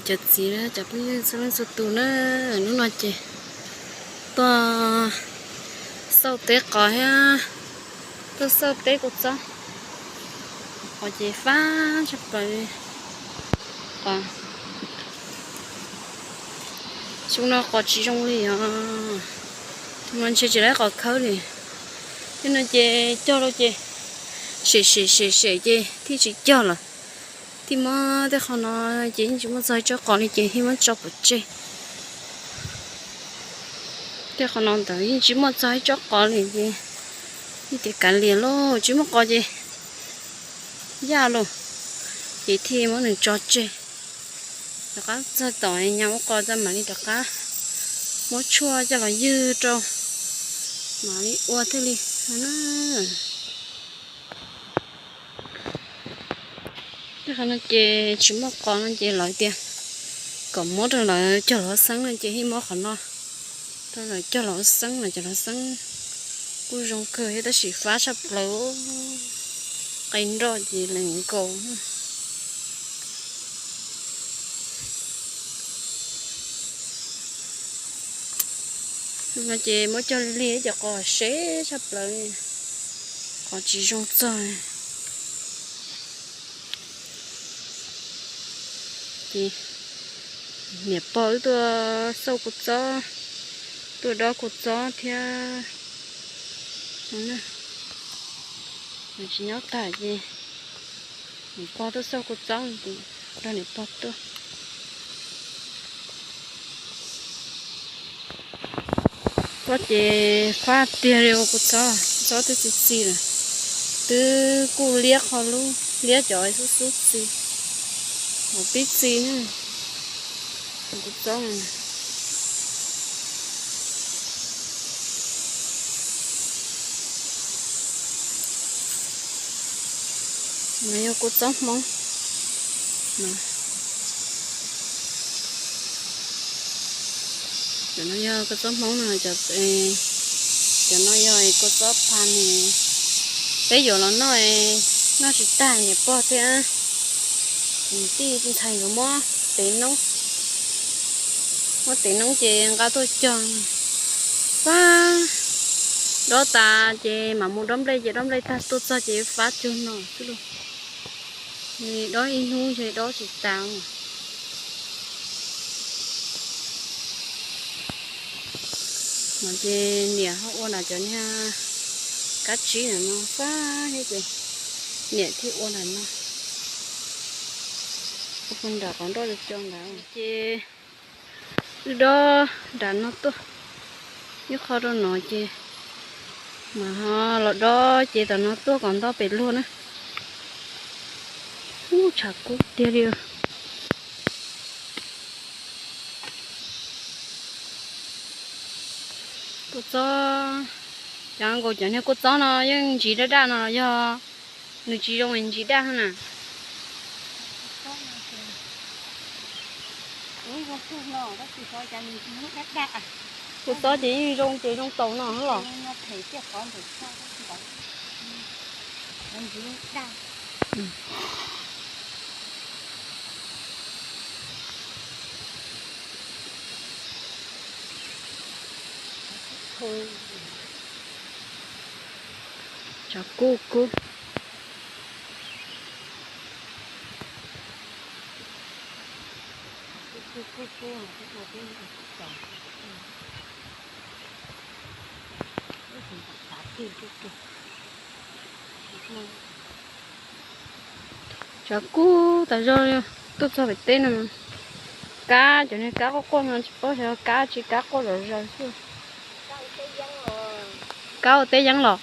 Cov txiv cov phooj ywg txhua leej txhua tus na, hnub no ces tuaj xauj teb qos thiab tuaj xauj teb kua txob. Qos ces fab tshaj plaws li. Qos xyoo no qos tsis zoo li os. Tus no ntshe tsis laib qos khawb li. Tej no ces cog lawm ces sem sem sem sem ces thiaj tsis cog lawm. Thiaj muab tej qhov no ces yeej tsis muaj txog ib tsob qos li ces thiaj muab tso pov tseg. Tej qhov no ntawd yeej tsis muaj txog ib tsob qos li ces yeej tias kav liam lauj, tsis muaj qos ces yaj lauj, ces thiaj muab nws tso tseg. Rov qab txog tom nyag ua qos txog mam li rov qab muab tshuaj coj los ywg rau mam li ua thiaj li no na. Tej qhov no ces tsis muaj qos no ces lawv tias kom muab rau lawv cog los ua xeeb no ces thiaj muab qhov no rau lawv cog los ua xeeb no, cog los ua xeeb kuj zoo kawg thiab tab sis fab tshaj plaws, qe nroj ces lees nkaus. No ces muab cog li cov qos seb tshaj plaws, qos tsis zoo txog. Ces niam pog wb tuaj xauj kua txob, tuaj dob kua txob thiab. Tsis nyob tag ces niam pog tuaj xauj kua txob ces nrog niam pog tuaj. Txob ces fab tiag li, ua kua txob, kua txob twb txi txi lawm, twb kuj liab qhov lub, liab cov xub xub txi, hauv pib txi ne. Kua txob no yog kua txob Hmoob. Cov no yog kua txob Hmoob no, cov no yog kua txob pha ne. Peb yuav los noj, noj tsis tag niam pog thiab niam tij ntxhais nkawd muab tev noob, muab tev noob ces nqa tuaj cog. Fab, dob tas ces mam mus dob nplej ces dob nplej tag tuaj txog ces fab cuag no xwb lauj. Dob ib hnub ntshe dob tsis tas. No ces niam ho ua nram cov niag kab tsib ntawm no fab thiab ces niam thiaj ua nram no. Ua nram qhov nroj co ntawd ces wb dob nram no tuaj, ib qho rau no ces mas ho los dob ces tom no tuaj kom nto pem luag na. Ub, tshav kub tiag li. Kua txob, cov nkaus cov niag kua txob no yeej ntsis daj daj no los yog nws tsis zoo es ntsis daj na? Kua txob ces yeej zoo ces zoo taus no los? Tshav kub kub. Tshav kub tas zog li. Tuaj txog pem teb no, kab, cov niag kab quaj quaj no tsis paub xyov kab tsis kab quaj zom zaws xwb. Kab ua teb yeeb los?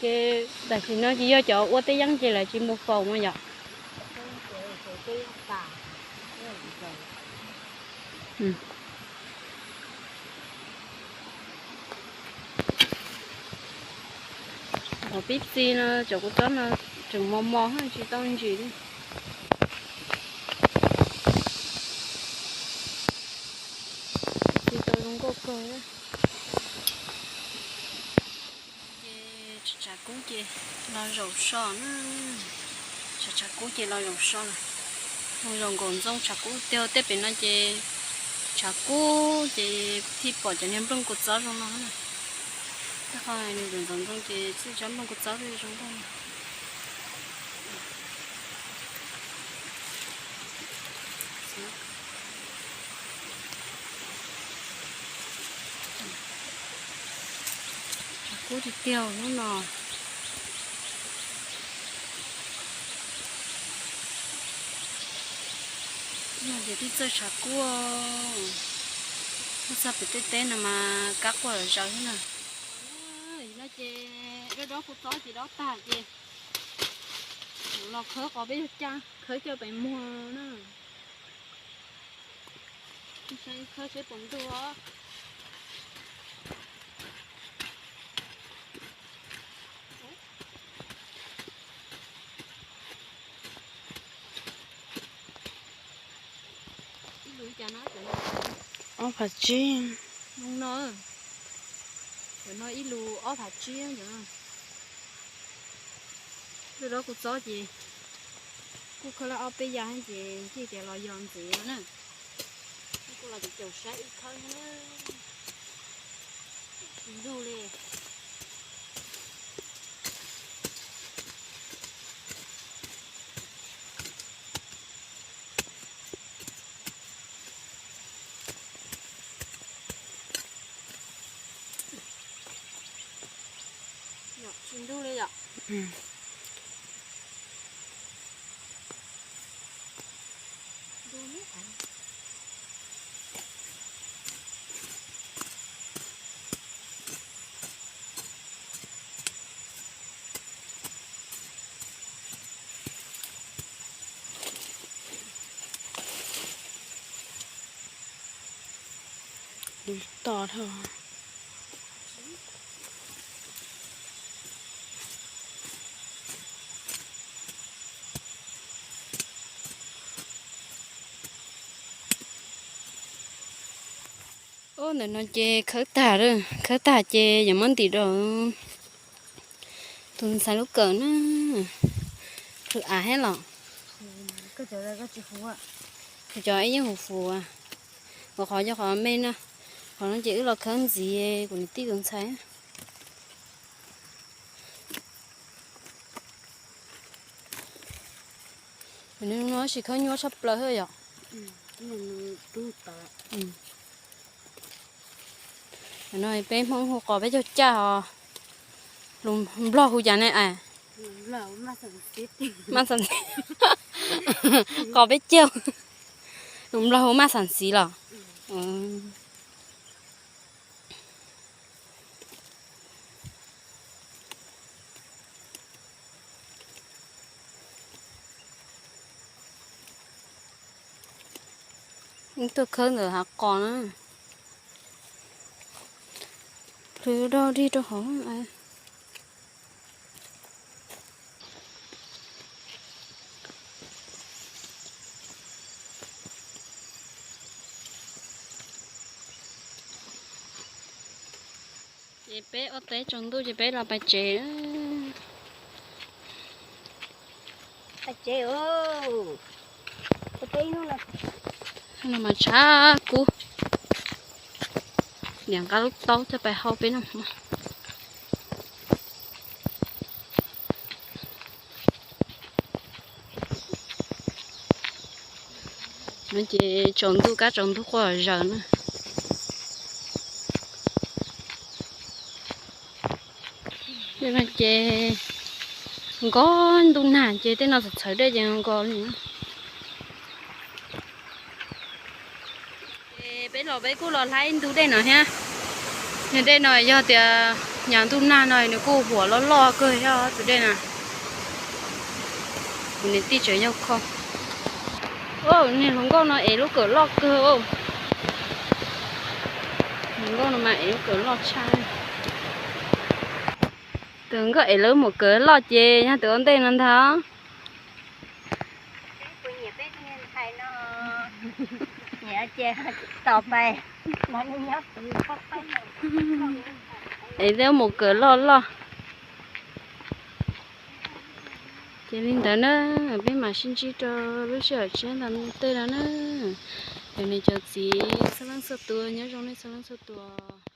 Ces tam sim no ces yog cov ua teb yeeb ces lawv tsis mus faus mas yom? Cov pib txiv no, cov kua txob no tseem mos mos tsis tau ntsim li. Txiv tau zoo nkauj kawg. Kub ces los zaum so na. Tshav kub ces los zaum so lawm. Los zaum nkaum ntxoo tshav kub tiag, tej pem no ces tshav kub ces thiaj pom cov niag nplooj kua txob zoo no na. Tej qho nws zaum ntxoo ces txij tsob nplooj kua txob thiaj zoo nkauj. Tshav kub tiag tiag hnub no. No ces twb txawj tshav kub, twb txog pem tej teb no mas kab quaj lom zem thiab na. No ces dob dob kua txob ces dob tag ces los khawb qos peb yog caj, khawb coj pem muag na. Saib khawb seb puas ntug os. Ib lus li cas no? Ob phav tsib. Zoo no, cov no ib lus ob phav tsib cov no. Lub dob kua txob ces kuj khawb laj ob peb yav ces ntshe tias los yog ntxiv no na. Kuj los caum caum saib wb khawb na. Tsis ntug li. Tsis ntug li yom. Lus to dhau. Ub, ntawm no ces khawb tag lawm, khawb tag ces yuav muab ntim rau tus ntxhais lub kawm na. Khwv av thiab los? Kuv cov ib yeej huv fuv, ua qhov cov qhov me na, qhov no ces wb los khawb ntxiv kuv niam tij tus ntxhais. Nws no tsis khawb nyuaj tshaj plaws thiab yom. No peb Hmoob hu qos peb caug caj os, lus Nplog hu cas ne? Maj xam, qos peb caug, lus Nplog hu maj xam xiv los? Tuaj khawb ntawm hav qos na. Plhws dog dig rau hauv. Ces peb ua teb tsaus ntuj ces peb los pais tsev. Pais tsev, ua teb ib hnub no. No mas tshav kub, niam nqa lub taub coj pais hau peb noj hmo. No ces tsaus ntuj kab tsaus ntuj quaj zaws na. Tej no ces nkos ntuj nag ces tej no txhawv txhawv dej ces nkos li. Ces peb los peb kuj los hlais ntug dej no thiab. Niag dej no yog tias nyuag ntuj nag no nws kuj huam loj loj kawg thiab tus dej na. Kuv niam tij tseem yog kho. Niag hluas nkauj no ev lub kawm loj kawg. Hluas nkauj no mas ev lub kawm loj tshaj. Tus nkauj ev lub maum kawm loj ces yog tus ua ntej no ntag. Es lub maum kawm loj loj. Li ntawd na, peb mam sib ntsib rau lub sij hawm tshiab ntawm tej no na. Cov niam cov txiv txhua leej txhua tus, nyob zoo nej txhua leej txhua tus.